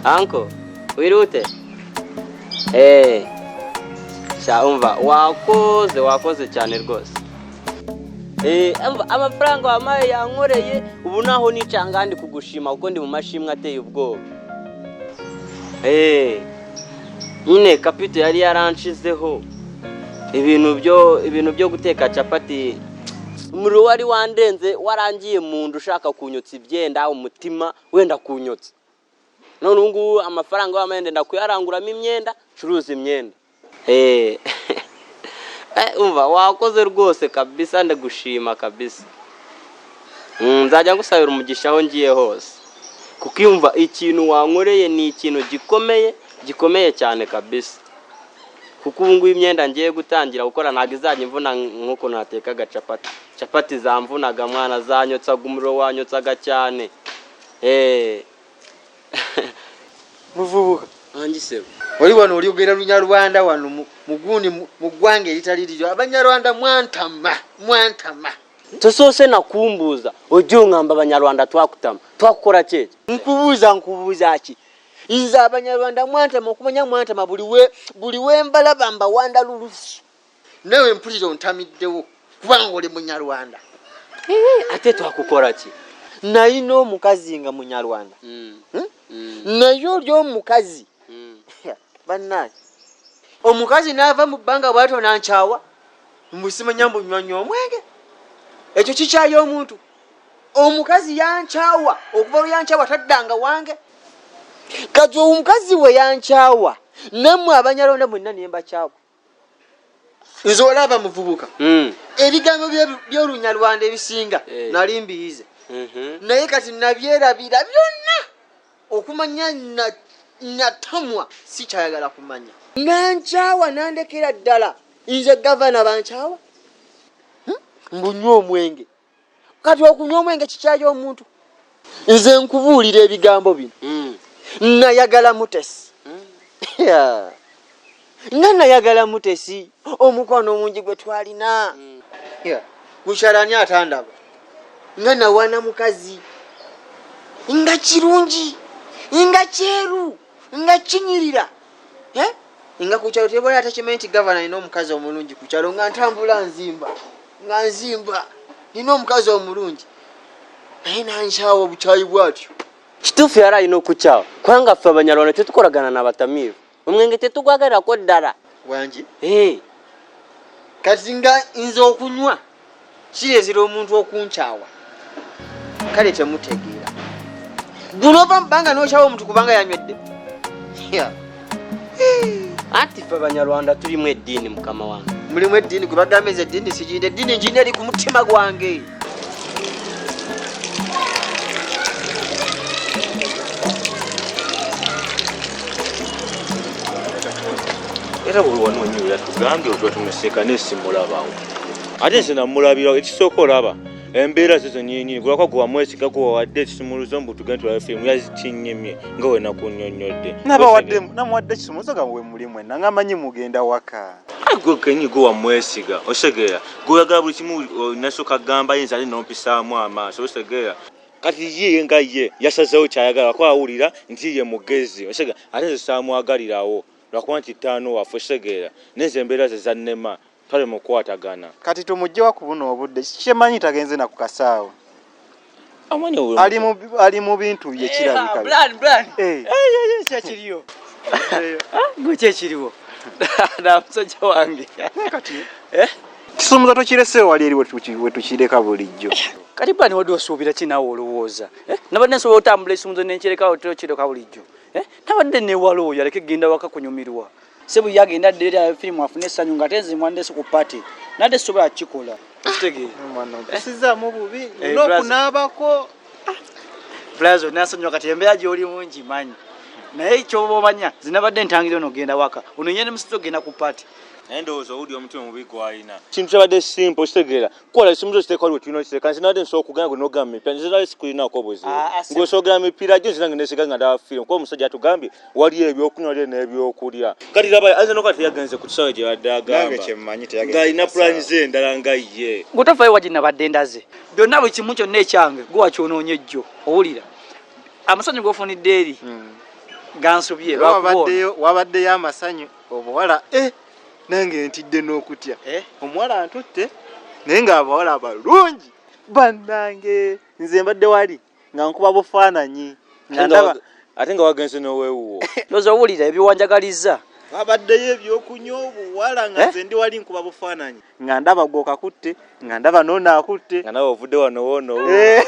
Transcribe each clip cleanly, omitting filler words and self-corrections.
Uncle, wirute? Eh. Sha umva wakoze wakoze cyane rwose. Eh, umva amafaranga wampaye yankoreye ubu naho nicanga ndi kugushima kuko ndi mu mashimwe ateye ubwoba. Eh. Nyine kapito yari yaranshizeho ibintu byo guteka capati, umuriro wari wandenze, warangiye mu nda ushaka kunyotsa ibyenda, umutima wenda kunyotsa. None ubu ngubu amafaranga wampaye ndenda kuyaranguramo imyenda, ncuruza imyenda. Umva wakoze rwose kabisa, ndagushima kabisa. Nzajya ngusabira umugisha aho ngiye hose, kuko yumva ikintu wankoreye ni ikintu gikomeye gikomeye cyane kabisa, kuko ubu ngubu imyenda ngiye gutangira gukora ntabwo izajya imvuna nk'uko natekaga capati. Capati zamvunaga mwana, zanyotsaga umuriro, wanyotsaga cyane. Muvubuka. Wangi sebo. Oli wano olyogera Lunyarwanda wano mugundi mu ggwanga eritali liryo. Abanyarwanda mwantama, mwantama. Tosoose nakumbuuza, ojja oŋŋamba Abanyarwanda twakutama, twakukora kyeki? Nkubuuza, nkubuuza ki? Nze Abanyarwanda mwantama, okumanya mwantama buli we mbalaba mbawanda lulusu. Nawe mpulira ontamiddewo kubanga oli Munyarwanda. Ate twakukora ki? Nalina omukazi nga Munyarwanda. Naye oli omukazi, bannange, omukazi n'ava mu bbanga bw'atyo n'ankyawa, mbu simanya mbu nnywa omwenge. Ekyo kikyayo omuntu. Omukazi yankyawa, okuva lwe yankyawa taddanga wange. Kati omukazi we yankyawa, nammwe Abanyarwanda mwenna ne mbakyawa. Nze olaba muvubuka, ebigambo by'Olunyarwanda ebisinga nali mbiyize, naye kati nabyerabira byonna. Okumanya natamwa, sikyayagala kumanya. Nankyawa nandekera ddala. Nze gavana bankyawa. Mbu nywa omwenge. Kati okunywa omwenge kikyayo omuntu? Nze nkubuulira ebigambo bino. Nayagala Mutesi. Nga nayagala Mutesi, omukwano omungi gwe twalina. Kukyala ani atandaba nga nawana mukazi nga kirungi, nga kyeru, nga kinyirira. Eh? Nga ku kyalo tebali atakimanyi nti gavana alina omukazi omulungi ku kyalo. Nga ntambula nzimba, nga nzimba, nina omukazi omulungi, naye nankyawa obukyayi bwatyo. Kituufu, yali alina okukyawa, kubanga ffe Abanyarwanda tetukolagana n'abatamiivu, omwenge tetugwagalirako ddala. Wangi. Eh. Kati nga nze okunywa kireetera omuntu okunkyawa, kale temutegeera. Gunova mubanga n'okyawa omuntu kubanga yanywedde. Yeah. Anti ffe Abanyarwanda tulimu eddiini, mukama wange. Mulimu eddiini. Gwe bagamba nze eddiini sigirina. Eddiini ngirina eri ku mutima gwange. Era buli wano wenyini yatugambye otwa tumuseka nesimulabawo, ate nze namulabirawo. Ekisooka olaba embeera zo zenyinyini gulako gwe wamwesiga, gwe wawadde ekisumuluzo mbu tugende tulabe firimu, yazikinyimye nga we nakunnyonnyodde. Nabawadde, namuwadde ekisumuluzo nga we muli mwenna, nga manyi mugenda waka. Gwe kenyi gwe wamwesiga, osegeera? Gweoyagala buli kimu nasooka gamba yinza ate nompisaamu amaaso, osegeera? Kati ye nga ye yasazeewo kyayagala kuba awulira nti ye mugezi, osegeera? Ate nze saamwagalirawo lwakuba nti ttaano waffe, osegeera? Naye nze embeera ze zannema, twale mukwatagana. Kati tumugjewa ku buno obudde? Kyemanyi tagenze na ku kasaawe. Amanyi. Ali mu bintu bye kirabika. Brian, Brian. Eh. Kyekiriwo gwe, kyekiriwo na musajja wange. Kati Eh? kisumuza tokireseewo wali eri wetukireka bulijjo. Kati Brian, wadde osuubira ki naawe olowooza? Eh? Nabadde nsobola otambula esumuzo nenkirekawo tokireka bulijjo. Eh? Nabadde newala oyo aleke genda waka kunyumirwa. Sebu yagenda dde era firimu afune essanyu, nga ate nze mwandese ku party, nadde sobola kukikola, okitegeera? Omwana ompisizzaamu bubi. Eh, n'okunaabako. Blazo, nasonyiwa. Kati embeera gy'olimu ngimanyi, naye kyoba omanya zinabadde ntangira ono ogenda waka, ono ye ne musito ogenda ku party. Naye ndowooza owulira omutima omubi gwalina. Kintu kyabadde simple, kitegeera kukola ekisumuzo kiteeka wali wetulina okiteeka. Nze nabadde nsobola okugenda gwe nogamba mipiira, nze nabadde sikulinako buzibu. Ah, ah, ng'osoogera mipiira gyo, nze nange nesiga nga ndaba firimu, kuba omusajja atugambye waliyo ebyokunywa, waliyo n'ebyokulya. Kati laba ayinza nokuba teyagenze ku kisaawe gye badde nange agamba kyemmanyi teyagenze ng'alina ku kasaawe. pulaani ze endala nga ye. Gwe tofayo wa gye nabadde ndaze. Byonna buli kimu kyonna ekyange gwe wakyonoonye ejjo. Owulira amasanyu g'ofunidde eri? Gansubye. Wabaddeyo, wabaddeyo amasanyu obuwala, eh, nange ntidde n'okutya. Eh? Omuwala antutte naye ng'abawala abalungi bannange, nze mbadde wali nga nkuba bufaananyi nga ndaba. Ate nga wagenze n'owewuwo. Ndowooza owulira ebiwanjagalizza. Wabaddeyo ebyokunywa, obuwala, nga Eh? nze ndi wali nkuba bufaananyi nga ndaba gwokakutte, nga ndaba noono akutte. Nga nawe ovudde wano woono. Eh.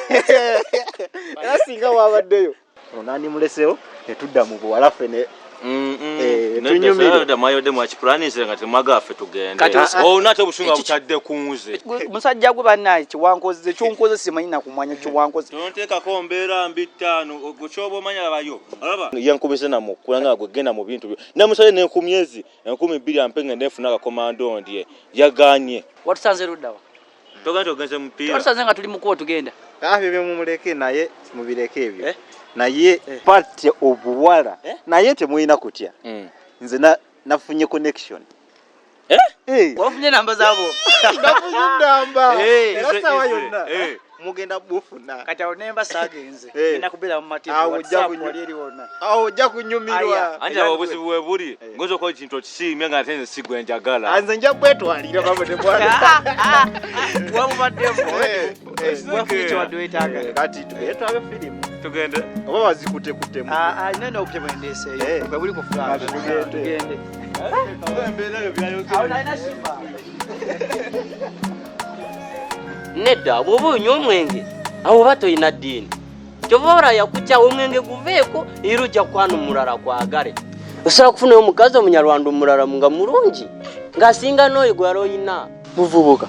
Era singa wabaddeyo onandimulesewo netudda mu buwala ffe ne Eh, tunyumire. Mwayodde mwakipulanisire nga temwagala ffe tugende. Kati Olina ate obusungu butadde ku nze. Musajja gwe bannaye, kiwankoze kyonkoze simanyi nakumanya kiwankoze. Tonteekako mbeera mbi ttaano gwe kyoba omanya labayo alaba yankubise namukula nga gwe genda mu bintu byo namusale n'enkumi ezi 2000 ampe ngende nfune akakomando ndye yaganye. Watusanze luddawa? Togenda nti ogenze mupiira. Watusanze nga tuli mukubo tugenda. Ah, ebyo byemumuleke, naye mubireke ebyo. Eh? Naye pate obuwala. Eh? Naye temulina kutya. Nze nafunye connection. Eh? Eh. Wafunye namba zaabo? Nafunye namba. Eh. Era sawa Ize, yonna eh. mugenda bufuna. Kati awo nemba saagenze. Eh. Ngenda kubeera mu mativu. Awo ojja WhatsApp wali eri wonna. Awo ojja kunyumirwa. Aya. Anti abo obuzibu bwe buli Eh. ngoza okukola ekintu okisiimye nga ate nze si gwe njagala. Ah, nze nja kwetwalira babo tebwana. Wabubaddemu. Eh, eh. Wafunye kyewadde weetaaga. Eh, kati tugende tulabe firimu Tugende. oba bazikutekutemu. Ah, ah, nene okutebwendeeseeyo. Eh. Bwe buli ku flash. Kati tugende. Tugende. Awo nalina shima. Nedda, bw'oba onywa omwenge awo oba toyina ddiini, kyova ora yakukyawa omwenge guveeko era ojja kwana omulala kwagale. Osobola kufunayo omukazi omunyarwanda omulala nga mulungi ng'asinga n'oyo gwe wali oyina. Muvubuka,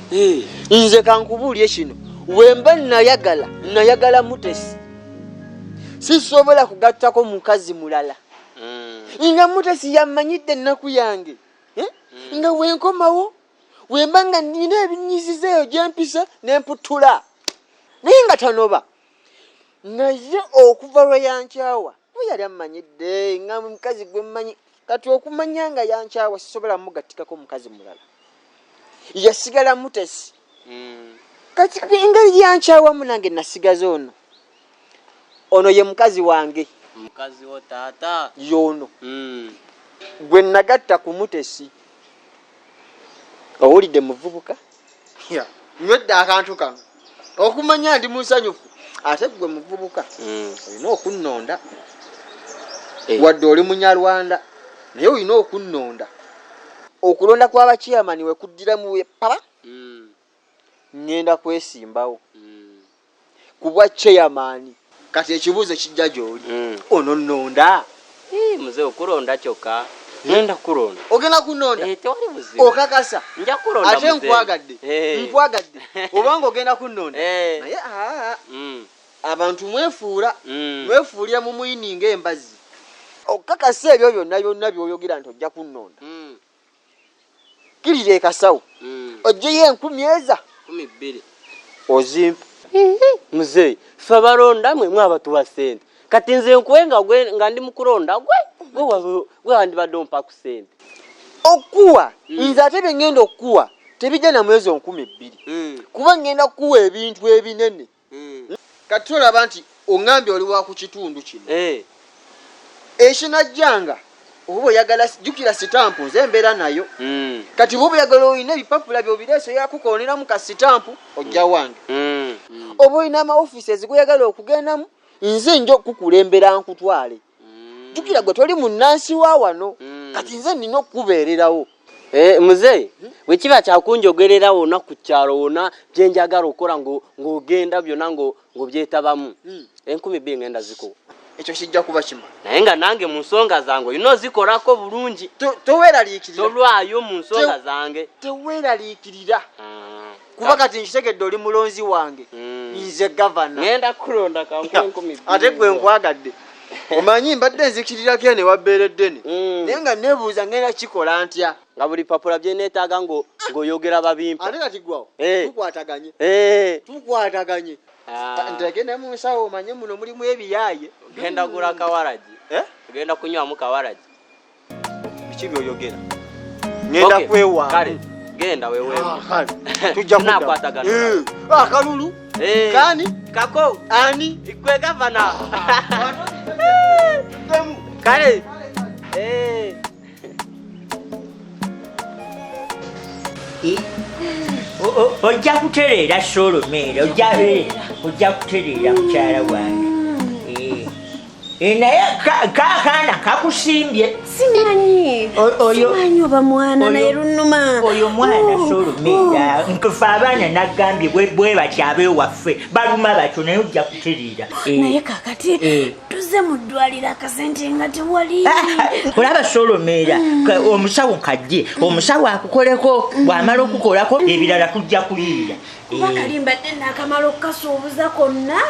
nze kankubuulye kino, wemba nayagala, nayagala Mutesi, sisobola kugattako mukazi mulala. Nga Mutesi yammanyidde ennaku yange, eh? Nga wenkomawo wemba nga nina ebinyiziza eyo gyempisa nemputula, naye nga tanoba. Naye okuva lwe yankyawa, we yali ammanyidde nga mukazi gwe mmanyi, kati okumanya nga yankyawa sisobola mugattikako mukazi mulala, yasigala Mutesi. Kati engeri yankyawamu nange nasigaza ono, ono ye mukazi wange. Mukazi wo taata? Y'ono gwe nagatta ku Mutesi. Owulidde muvubuka? Nywedde akantu kano okumanya ndi musanyufu. Ate gwe muvubuka, olina okunnonda. Eh. Wadde oli munyarwanda, naye olina okunnonda. Okulonda kw'abachairman wekuddiramu paba, ŋŋenda kwesimbawo ku bwa chairman. Kati ekibuuzo kijja gy'oli, ononnonda? Muze, okulonda kyokka ngenda kulonda. Ogenda kunnonda? Eh, tewali buzibu. Okakasa? Nja kulonda. Ate muzeeyi. nkwagadde. Eh. Nkwagadde obanga ogenda kunnonda. Eh. Naye aa, abantu mwefuula, mwefuulira mu muyini ng'embazzi. Okakasa ebyo byonna byonna by'oyogera nti ojja kunnonda? Kkirira ekasawo, ojjeyo 1000 eza 20. Ozimpa. Muzeeyi, ffe abalonda mwe mwabatuwa sente, kati nze nkuwe nga gwe nga ndi mukulonda gwe gwe wandibadde ompa ku sente. Okuwa nze ate bye ŋŋenda okukuwa tebijja na mwezi 2000, kuba ŋŋenda kukuwa ebintu ebinene. Kati tolaba nti oŋŋambye oli wa ku kitundu kino? Eh. Ekinajjanga oba oyagala, jjukira sitampu nze mbeera nayo. Kati bwoba oyagala, olina ebipapula byobireese, yakukooneramu ka sitampu ojja wange. Oba olina amaofiisi goyagala okugendamu, nze nja okukulembera nkutwale. Jjukira gwe toli munnansi wa wano, kati nze nina okukubeererawo. Eh, muzeeyi, bwe kiba kyakunjogerera wonna ku kyalo wonna byenjagala okukola ng'ogenda byonna ng'obyetabamu, 2000 ngenda zikuwa. Ekyo kijja kuba kimala. Naye nga nange mu nsonga zange olina ozikolako bulungi. Toweeraliikirira. Tolwayo mu nsonga zange. Teweeraliikirira, kuba kati nkitegedde oli mulonzi wange. Nze gavana. Ngenda kulonda, kankuwa 2000. Ate gwe nkwagadde. Omanyi mbadde nzikirirako eno ewabbeera eddene, naye nga neebuuza ngenda kikola ntya. Nga buli papula byeneetaaga ng'oyogera babimpa. Ate kati gwawo Eh. tukwataganye. Eh. Tukwataganye. Ah. Nteeke ne mu nsawo, omanye muno mulimu ebiyaaye. Genda gula kawaragi. Eh? Genda kunywamu kawaragi. Biki byoyogera? Ngenda Okay, kwewaamu. Kale genda weweemu. Ah, kale tujja kudda. Tunakwatagana. Eh, akalulu. Eh. Kani? Kako. Ani? Gwe gavana. Demu. Kale. Ojja kutereera Solomeera, ojja kutereera mukyala wange. Naye kaakaana kakusimbye. Simanyi. Simanyi oba mwana naye lunnuma. Oyo mwana Solomeera, nkufe abaana nagambye bwe batyo ab'ewaffe baluma batyo, naye ojja kutereera. Naye kakati tuzze mu ddwaliro akasente nga tewali. Olaba Solomeera, omusawo kajje, omusawo akukoleko, bw'amala okukolako ebirala tujja kuliira. Kuba kali mbadde naakamala okukasuubuza konna.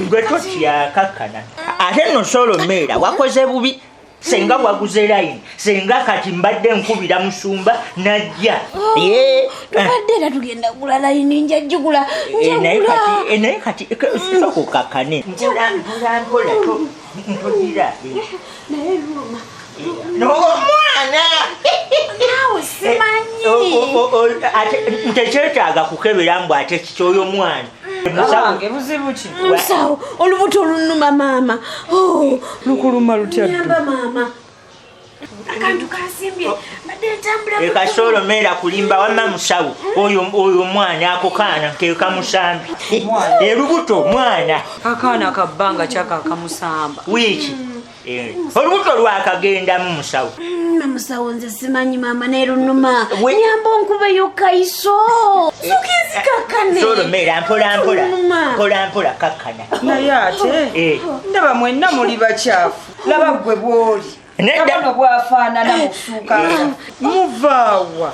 Gwe totya, kakkana. Ate nno Solomeera wakoze bubi. Senga waguze layini, senga kati mbadde nkubira musumba najja. Tubadde era tugenda kugula layini, nja gigula, njagula. Naye kati sooka okakkane. Mpola mpola mpola ntogira. Naye luluma. Omwana! Naawe simanyi. Ntekyetaaga kukebera mbu ate kiki oyo mwana. Abange, buzibu ki? Musawo, olubuto lunnuma maama. Lukuluma lutya ddu? Nyamba maama. Akantu kansimbye, mbadde ntambula. Kasolomeera kulimba wamma musawo. Oyo mwana ako kaana ke kamusambi. Olubuto mwana. Akaana kabbanga kyaka akamusamba. Wiiki. Olubuto lwakagendamu musawo. Musawo nze simanyi maama naye lunnuma. Nyamba onkubeyo kayiso. Sukizikakkane. Solomeera mpola mpola. Mpola mpola kakkana. Naye ate ndaba mwenna muli bakyafu. Laba ggwe bw'oli. Kabano bw'afaanana mu kusuuka. Muvaawa.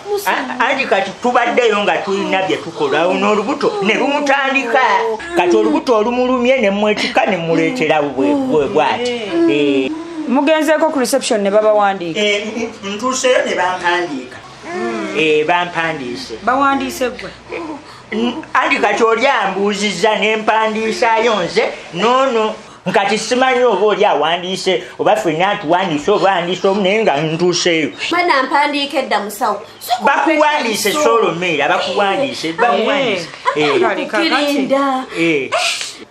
Anti kati tubaddeyo nga tulina bye tukola n'olubuto ne lumutandika. Kati olubuto olumulumye ne mwetika ne muleeterawo bw'ati. Mugenzeeko ku reception ne babawandiika. Ntuuseyo ne bampandiika. Bampandiise. Bawandiise ggwe? Anti kati oli ambuuzizza ne mpandiisaayo nze n'ono. Nkati simanyi oba oli awandiise oba ffenna atuwandiise oba awandiise omu naye nga ntuuseeyo. Mana mpandiika edda musawo. Bakuwandiise Solomeera, bakuwandiise, bakuwandiise.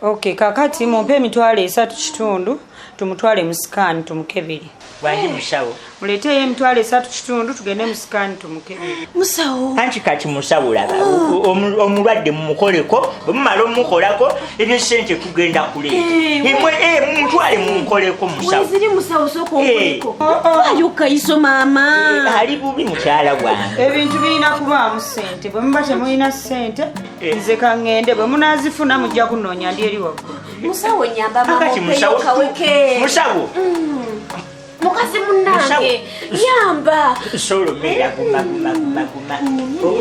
Okay, kakati mumpe 350,000 tumutwale mu scan tumukebere. Wangi musawo. Muleeteyo 350,000 tugende mu scan tumukebere. Musawo. Anti kati musawo laba, omulwadde mumukoleko, bwe mumala omukolako ebyo ssente tugenda kuleeta. Mumutwale mumukoleko musawo. Weziri musawo sooka onkoleko. Waayo kayiso maama. Ali bubi mukyala wange. Ebintu birina kubaamu ssente, bwe muba temulina ssente nze kaŋŋende, bwe munaazifuna mujja kunoonya ndi eri waggulu. Musawo nyamba maama opeyo kaweke. Musawo. Mukazi munnange yamba. Solomeera guma guma guma guma.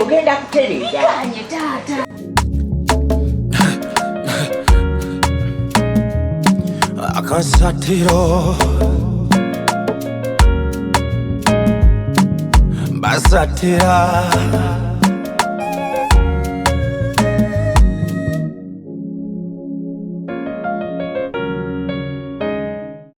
Ogenda kutereera. Biganye taata. Akasatiro basatira.